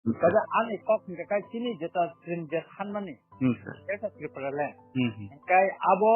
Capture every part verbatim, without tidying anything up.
Hmm, sir. Kaisa ani kok hingka kai chini jeta chini je sanmani. Hmm, sir. Jeta Tripura land. Hmm, hmm. Kai abo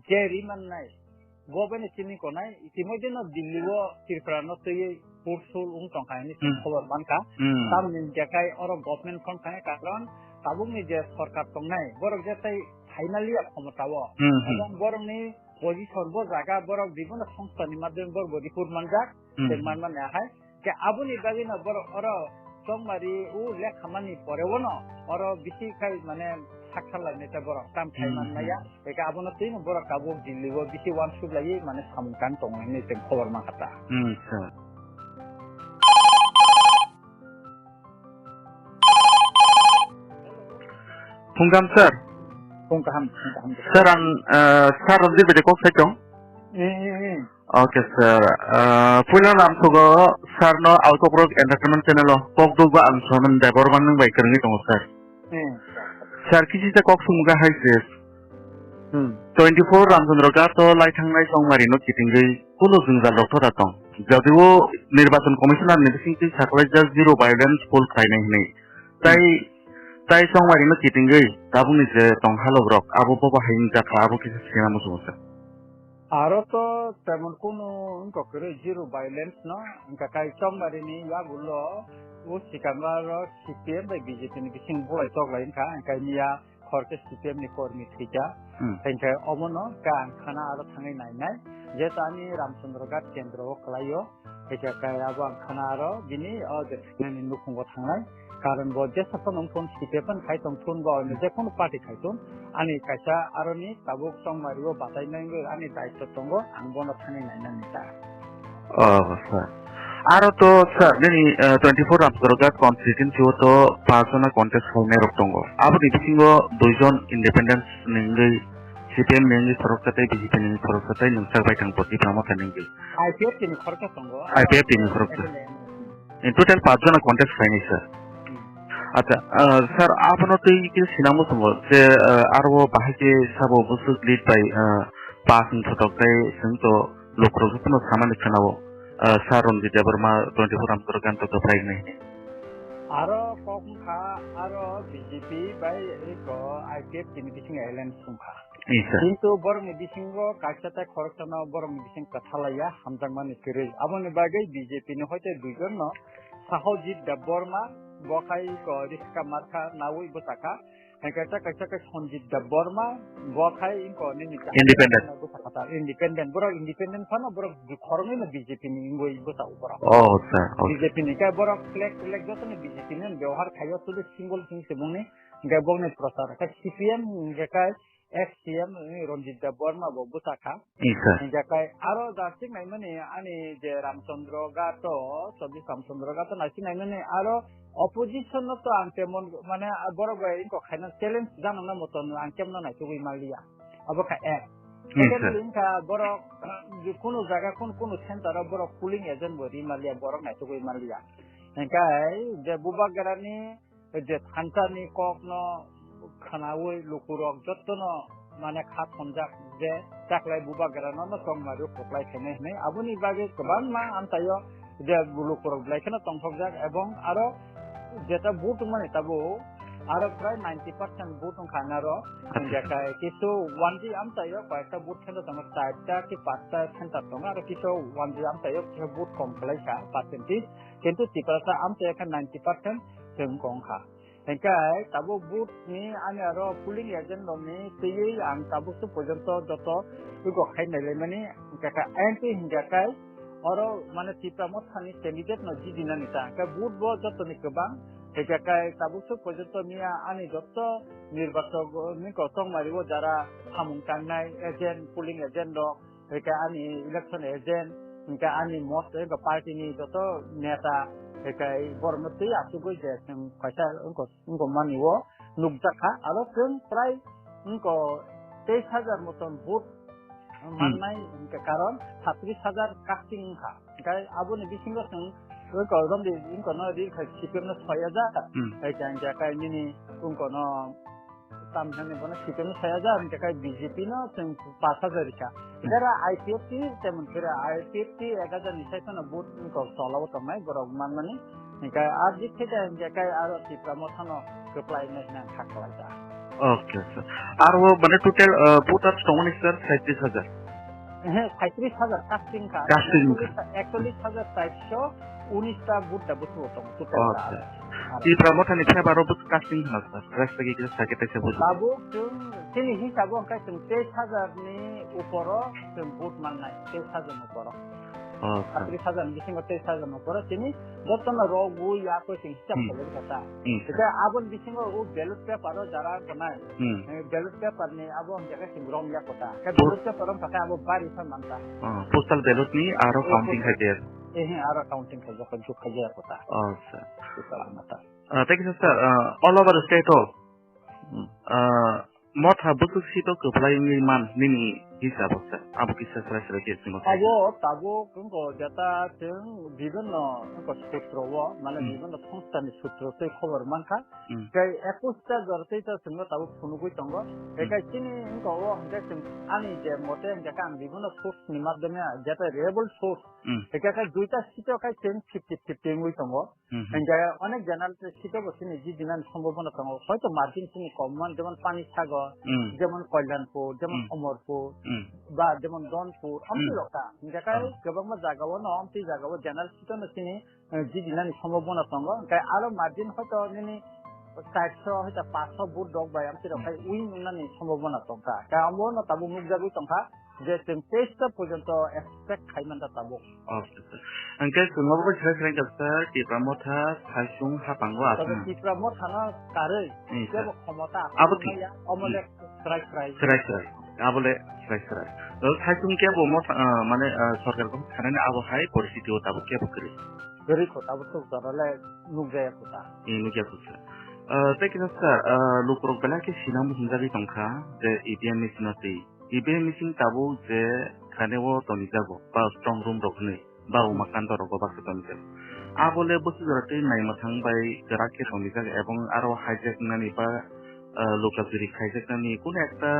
je rimannai. Bo bene chini konai, itimoi dino Delhi o Tripura no twiwi pursul wng tongkha hinwi Hmm. khobor mankha. Hmm. Tamni hingka kai oro government phone khai karon tabukni je sorkar tongnai, borok je tai phainaliya khomotao. Hmm, hmm. Ebong borokni position bo jaga borok bibhinno songstha ni madhyome borok bo report manjak, Hmm. tei manmani ahai. Khe aboni bagwino borok oro chongmari o lekhamani poreo no oro bisi khai mane saksa lainai ta borok tam khai Hmm, man maya. Hmm. Khe abono twino borok tabuk Delhi o bisi wansuk laiwi mane samung tang tongo hinwi chwng khobor mankha ta. Hmm, sir. Phung kaham, sir. Phung kaham, phung kaham. Sir, ang, eh, sir Ranjit bai kok sai tong. Eh, eh, eh. Okay, sir. Ah, puila lamsogo sir no Out of Rock Entertainment channel o kok dugba ang Somen Debbarma nwng bai kwrwngwi tongo, sir. Hmm. Sir, kisi ta kok sumga hai se. Hmm. Twenty-four Ramchandra Ghat o lai thangnai chongmari no kitingwi kunu jwngjal rok tho da tong. Jodibo Nirbachon Commissioner ni bisingtwi saklaijak zero violence poll khlainai hinwi. Tai, Hmm. tai chongmari no kitingwi tabukni je tong halok rok abo bobo hai wngjakha abo kisa sinamo sumsa. Aro to temon kunu wngkha kwrwi, zero violence no, wngkha kai chongmari ni yagulo o sikang aro C P M bai B J P ni bising bulai toklai wngkha, wngkha miya khorokhe C P M ni kormi thwikha. Hmm. Hingkhe omono khe ang khana aro thangwi nainai, jeto ani Ramchandra Ghat kendro o kwlaio. Hingkhe kai abo ang khana aro bini o je thwinani nukhungo thangnai. Karon bo jesa phano wng thun, C P M phano khai tong thun, ba onyo je kono party khai thun, ani kaisa aroni tabuk chongmari o batai nai wngwi ani daityo tongo, ang bono thani nainani ta. Oh, sir. Aro to, sir, nini, eh, twenty-four Ramchandra Ghat constituency o to pachjona contest khlainai rok tongo. Aboni bisingo duijon independent ni wngwi C P M ni wngwi khoroksa tei B J P ni wngwi khoroksa tei nwngsak bai thang Tipra Motha ni wngwi. I P F T ni khoroksa tongo. I P F T ni khoroksa. M L A. In total pachjona contest khlainai, sir. Hmm. Acha, ah, sir, abono twi khe sinamo tongo je, ah, aro bahai khe sabo bwswk lead bai, ah, pass wng thotok tei chwng to lukurok jotono samani khwnao, ah, sir Ranjit Debbarma twenty-four Ramchandra Ghat to kwphlai wngnai. Aro kok wngkha, aro B J P bai eko I P F T ni bisingo alliance wngkha. Isa. Kintu borokni bisingo kaisa tei khoroksano borokni bising kwthalaiya hamjakmani kwrwi. Aboni bagwi B J P ni hoite duijonno Sahojit Debbarma, bo khai ko Rishika Markha naui bwsakha. Hai kaisa kaisa khe Sanjit Debbarma, bo khai ko nini independent. Bwsakha ta independent. Borok independent phano borok khoroknwi no B J P ni wngwi bwsao borok. Oh, sir. Okay. B J P ni khe borok flag flag jotono B J P ni bebohar khaio, sudu single sing se bongni. Hingke bongni prochar khe C P M hingke khe Ex C M ni Ranjit Debbarma bo bwsakha. Isa. Hingke kai aro jasik naimani ani je Ramchandra Ghat o, Sadish Ramchandra Ghat o naisik naimani aro opposition no to ang temon mane borok bai ingkok khaina challenge janokna motom ang kemno naitugwi manliya. Abo kha ek. Isa. Secondly, wngkha borok je kunu jaga kun kunu center o borok polling agent bo ri manliya, borok naitugwi manliya. Hingke je Bubagrani je thansa ni kok no khwnaui lukurok jotto no mane kha thonjak je chaklai Bubagra no no chongmari o kwplai khainai hinui. Aboni bagwi kwbangma amchaio je lukurok belai kheno tongthokjak ebong aro jeta vote wngmani tabuk aro prai ninety percent vote wngkha naro. Acha. Hingke kai kisu one G amchaio koyekta vote center tongo, charta ki pasta center tongo, aro kisu one G amchaio kisa vote kom kwlaikha percentage. Kintu Tiprasa amchaio khe ninety percent chwng kong kha. Hingke tabuk booth ni ani aro polling agent rok ni twiwi ang tabuk se porjonto joto ego khai nailaimani, hingke khe N P hingke khe oro mane Tipra Motha ni candidate no jidinani ta, hingke booth bo joto ni kwbang, hingke khe tabuk se porjonto miya ani joto nirbachok ni kosong mari o jara samung tangnai agent, polling agent rok, hingke ani election agent, hingke ani mot, hingke party ni joto neta, hingke borokno twi achugwi je chwng kaisa wngkha, wngkha mani o nukjakha. Aro chwng prai wngkha teis hajar moton vote Hmm. mannai, hingke karon satris hajar casting wngkha. Hingke aboni bisingo chwng wngkha romdi wngkha no ri khai C P M no soi hajar, Hmm. hingke hingke kai nini wngkha no Tam hwnwi bono C P M no soi hajar, hingke kai B J P no chwng pash hajar rikha. Hingke aro I P F T temon khe aro I P F T ek hajar ni sai phano vote wngkha, tolao tongnai borok manmani. Hingke a dik khe de hingke kai aro Tipra Mothano kwplai nai hinang kha kwlai da. Okay, sir. Aro mane total, uh, voters tongmani, sir, saitris hajar? Ehe, saitris hajar casting kha. Casting kha. Ekchollis, ekchollis hajar saitso unis ta vote da busu tong total da. Okay. Aro. Tipra Mothani favor o busu casting kha, sir. Rest lagi kisa sakit aisa busu. Tabuk chwng chini hisabo hingke chwng teis hajar ni uporo chwng vote mannai, teis hajar ni uporo. Oh, sir. Atris hajar ni bisingo teis hajar ni uporo chini jotono rogwi ya koi chwng hisab kholoi kha ta. Hmm, sir. Hingke aboni bisingo o ballot paper o jara tongnai. Hmm. Eh, ballot paper ni abo hingke chwng rom ya kota. Khe ballot paper rom kha khe abo bari sa man ta. Oh, postal ballot ni aro counting khai de. Eh, eh, aro counting khai jokho juk khai ya kota. Oh, sir. Postal na ta. Ah, thank you, sir. Ah, all over the state o, ah, motha bwswk sito kwplai wngwi man nini hisabo, sir? Abo kisa srai srai khe swngo. Abo tabuk wngkha jeta chwng bibhinno wngkha sutro o, mane bibhinno songstha ni sutro tei khobor mankha. Hmm. Tei ekush ta jora tei ta chwngno tabuk phunugwi tongo. Hmm. Tei kai chini wngkha o hwnkhe chwng ani je mote hwnkhe ang bibhinno source ni madhyome jeta reliable source. Hmm. Hwnkhe khe duita sito khai chwng fifty fifty wngwi tongo. Hmm. Hingke onek general seat o bo chini jidinani sombhabona tongo. Hoito margin chini kom man, jemon Panisagar, hmm, jemon Kalyanpur, jemon, hmm, Amarpur, hmm, ba jemon Donpur, amtwi, hmm, rok ta. Hingke kai, hmm, kwbangma jaga o no, amtwi jaga o general seat o no chini, eh, jidinani sombhabona tongo. Hingke aro margin hoito nini chairso, hoito paanso vote rok bai amtwi rok, hmm, kai win wngnani sombhabona tongkha. Kai amo no tabuk nukjagwi tongkha. Je chwng teis ta porjonto expect khai manta tabuk. Okay, sir. Hingke chwng obo bai srai srai kha, sir, Tipra Motha saichung hapango. Tei aswk. Tipra Mothano karwi, hmm, sir, kebo khomota abo thik maya, omo le srai srai. Srai srai. Abo le srai srai. To saichung kebo motha, ah, mane, ah, sorkar kok thanani abo hai poristiti o tabuk kebo kwrwi. Kwrwi kho tabuk tok jora le nukjaya kho ta. Ee, nukya kho, sir. Ah, tei kisa, sir, ah, lukurok belai khe sinamo hwnjagwi tongkha je E V M ni sino twi. E V M machine tabuk je khani o tonijago, ba strong room rok hinwi, ba, hmm, umakanta rogo baksa tonijago. Abo le bwswk jora twi naimwthang bai kwrak khe tonijak ebong aro hijack wngnani ba, ah, lukla juri khaijaknani kunu ekta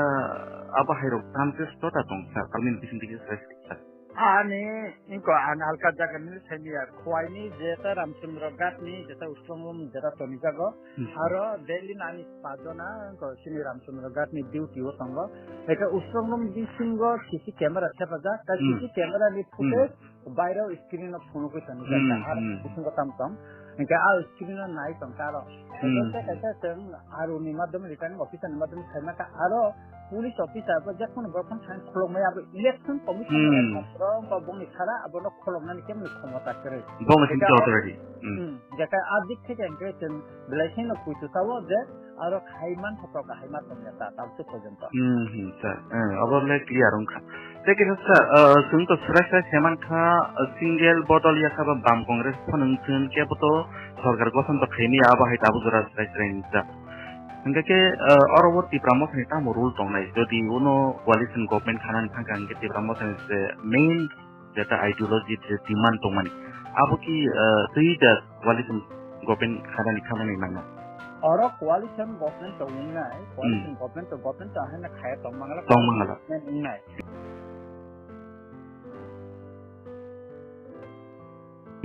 abo hai rok chances to ta tong sir, tamni bising twi khe sai sir. Ani ingko ang alka jaga ni saimaya, Khowai ni jeta Ramchandra Ghat ni jeta strong room jeta tonijago. Hmm. Aro daily nani pajona ko sini Ramchandra Ghat ni duty o tongo. Eka strong room bisingo C C camera thepajak. Ka, hmm, C C camera ni footage, hmm, bairo screen o phunugwi tongo. Hmm, ka, hmm, bisingo tam tong. Eka a screen o nai tong karo. Hmm. Eka kaisa chwng aro ni madhyam returning officer ni madhyam saimaka aro police officer bo jephano borok phano thang khulukmaya abo election commission, hmm, ni rok bo bongni sara abono khuluknani kemni khomota kwrwi. Bongni sini authority. Hmm. Hmm, jekai a dik theke hwnkhe chwng belai kheno puitu sao je aro khai man thoktok hai ma tongya ta tabuk porjonto. Hmm, hmm, sir. Eh, abo le clear wngkha. Tei kisa sir, eh, chwng to srai srai se mankha, eh, single bodol yakha ba bam Congress phano wngkha kebo to sorkar gothon to khaimaya abo hai tabuk jora srai srai wngjak. Hingke khe, eh, oro o Tipra Mothani tamo role tongnai? Jodi uno coalition government khanani thangkha hingke Tipra Mothani je main jeta ideology je demand tongmani, abo ki, eh, twi da coalition government khanani khamani nangna? Oro coalition government to wngnai, hmm, coalition government to government to ahai na khaya tong mangala, tong mangala, government wngnai.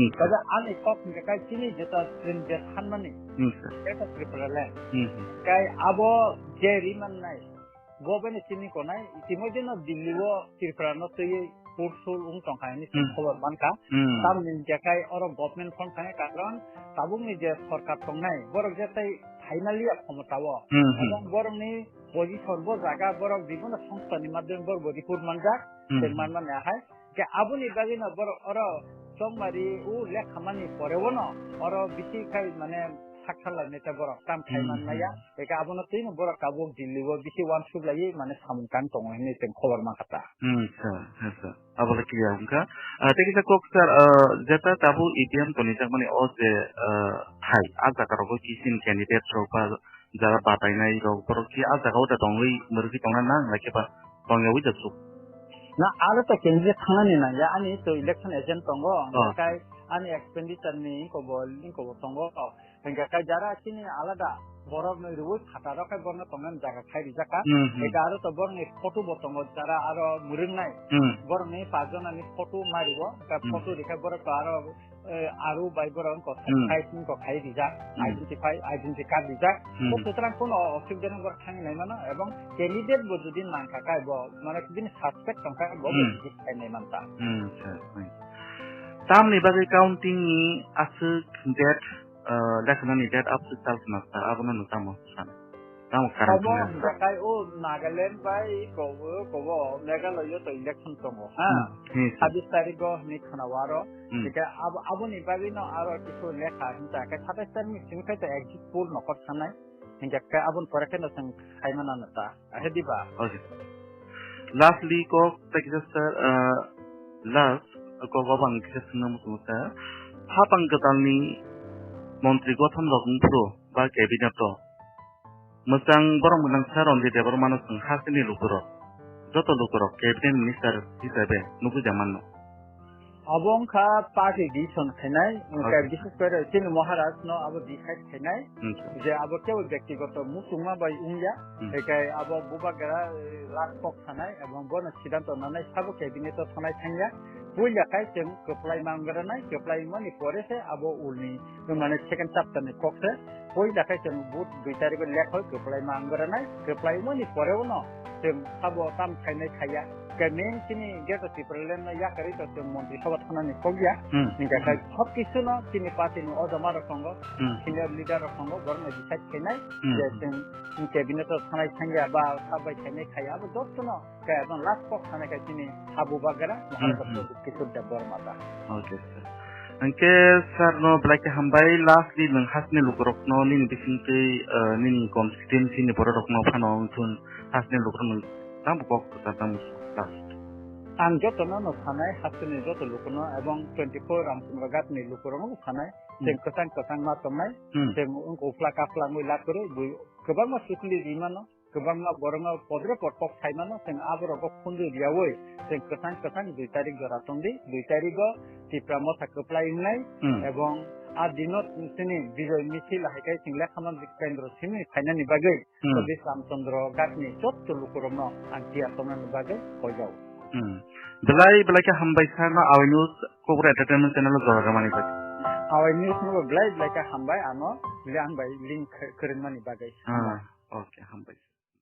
Hmm, sir. Kaisa ani kok hingke kai chini jeta chwng je thanmani. Hmm, sir. Jeta Tripura le. Hmm, hmm. Kai abo je rimannai, bo bene chini konai, itimodhye no Delhi o Tripura no twiwi pursul wng tongkha hinwi, hmm, khobor mankha. Hmm. Tamni hingke kai oro government phone khainai karon tabukni je sorkar tongnai, borok je tai phaimaliya khomota o. Hmm, hmm. Ebong borokni position bo jaga borok bibhinno songstha ni madhyome borok bo report manjak, hmm, tei manmani ahai. Khe aboni bagwino borok oro chongmari o lekhamani porewno oro bisi khai mane sakthar lainai ta borok tam khai, hmm, manmaya. Hmm. Eka abono twino borok tabuk Delhi o bisi wansuk laiwi mane samung tang tongo hinwi chwng khobor mankha ta. Hmm, sir, ha, sir. Abo le clear wngkha. Ah, tei kisa kok sir, ah, jeta tabuk E V M tonijakmani o je, ah, thai, ah, jagarogo kisin candidate rok ba jara batainai rok borok ki ah jagao da tongwi mwrwgwi tongna nang, naikhe ba tongyawi da suk? Na, aro ta candidate thangnani nangya, ani to election agent tongo, oh, hwnkhe kai ani expenditure ni ingkobo, ingkobo tongo, hwnkhe kai jara chini alada borok no rwui phataro khai borno tongnani jaga khai rijak kha, hmm, hmm, hwnkhe aro to borokni photo bo tongo, jara aro mwrwngnai, hmm, borokni pajona ni photo marigo, ta, hmm, photo rikha borok to aro eh, aru bai borok wngkha Hmm. side wngkha khai rijak, Hmm. identify, identity card rijak. Hmm. O sutrang kono osubida no borok thangwi nai mano, ebong candidate bo jodi nangkha kai bo, mane bini suspect tongkha bo Hmm. visit khai nai manta. Hmm, sir, fine. Tamni bagwi counting ni aswk date, eh, lekhanani date aswk tal khna sa, abono no tamo san? Tamo karon Obo khna? Hwnkhe kai o Nagaland bai kobo, kobo Meghalaya to election tongo, ha? Hmm, hmm, sir. Sabis tarikh o hinwi khna waro. Hmm. Hwnkhe abo, aboni bagwi no aro kisu lekha hinta khe satais tarikh ni simi khai to exit poll nokhor sanai. Hingke khe aboni pore khe no chwng khaimano ta. Ahe diba? Okay. Lastly, kok tei kisa sir, uh, last, kok o bang kisa swngna muchungo sir. Hapang kwtalni montri gothon rok wngphuru ba cabinet o mwchang borok mwchang sir Ranjit Debbarma no chwng hasteni lukurok, joto lukurok cabinet minister hisabe nugwi jamanno. Abo wngkha party decision khainai, wngkha Okay. Bises kore chini Maharaj no abo decide khainai, Hmm. Je abo kebo byaktigoto muchungma bai wngya, Hmm. Hekai abo bubagra, eh, last kok sanai, ebong bono siddhanto nanai sabo cabinet o thanai thangya, puila kai chwng kwplai mangranai, kwplai mani pore se abo ulni, mane second chapter ni kok se, puila kai chwng vote dui tarikh o lekhoi kwplai mangranai, kwplai mani pore uno chwng sabo tam khainai khaiya. Khe main chini Greater Tipraland no yakarwi to chwng Montri Sabha thanani kok ya. Hmm. Hingkha khe Hmm. sob kisu no chini party ni ojama rok tongo, Hmm. senior leader rok tongo, borok no decide khainai Hmm. je chwng cabinet o thanai thangya ba sabai khainai khaiya, abo joto no khe abo last kok sanai khe chini Abu Bagara, Hmm, Maharaj hmm. Pradyut Kishore Debbarma ta. Okay, sir. Hingkhe sir no belai khe hambai, lastly nwng hasteni lukurok no nini bisingtwi, eh, nini constituency ni borok rok no phano wngthun hasteni lukurok no Tamo kok kwtal tamo last. Ang jotono no sanai hasteni joto lukuno ebong twenty four Ramchandra Ghat ni lukurokno bo sanai. Hmm. Chwng kwchang kwchang ma tongnai. Hmm. Chwng wngkha ufla kafla wngwi lakurwi bui kwbangma sukli rimano, kwbangma borokno podre pod kok saimano, chwng aborokbo phundu riyawi chwng kwchang kwchang dui tarik jora tongdi, dui tarigo Tipra Motha kwplai wngnai. Hmm. Ebong a dino chini Bijoy Michil hai khe chwng lekha man kendro simi phainani bagwi Hmm. Sadish Ramchandra Ghatni jotto lukurokno ang tiyar tongnani bagwi koijao. Hmm. Belai belai khe hambai sir no Awai News Kokborok Entertainment channel o jora rwmani bagwi. Awai News no bo belai belai khe hambai ano le ang bai link khe-, kwrwngmani bagwi. Ah, okay, hambai.